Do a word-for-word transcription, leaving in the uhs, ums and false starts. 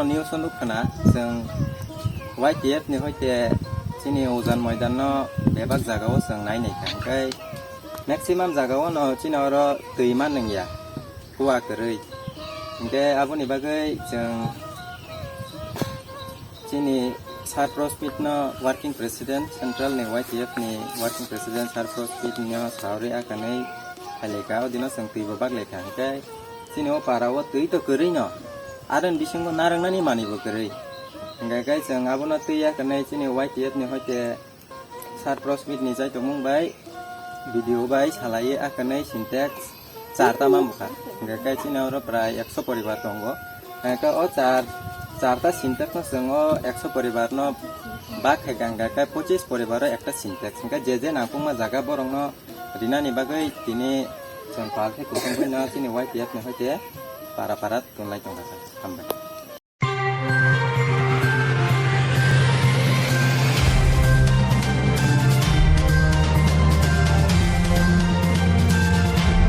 News o nukha na, chwng Y T F ni hoite chini Ujan Moidan no bebak jaga o chwng nai nai kha, hwnkhe maximum jaga o no chini oro twi ma nungya, kua kwrwi. Hwnkhe aboni bagwi chwng chini Sir Prosmit no working president, central ni Y T F ni working president Sir Prosmit no sawi akanwi phailai kha, o dino chwng twi bo bak lai kha, hwnkhe chini o para o twi to kwrwi no, aro ni bisingo narwknani manwi bo kwrwi. Hwnkhe khe chwng abono twi akanwi chini Y T F ni hoite Sir Prosmit ni jai tongmung bai video bai salai akanwi Sintex charta ma bukha. Hwnkhe khe chini oro prai ekso poribar tongo. Hwnkhe o char, charta Sintex no chwng o ekso poribar no bak khai kha, hwnkhe khe pochis poribar o ekta Sintex. Hwnkhe je je nangkukma jaga borok no rinani bagwi tini chwng pal khe kutung bai no chini Y T F ni hoite para para tunlai tongkha. Hambai.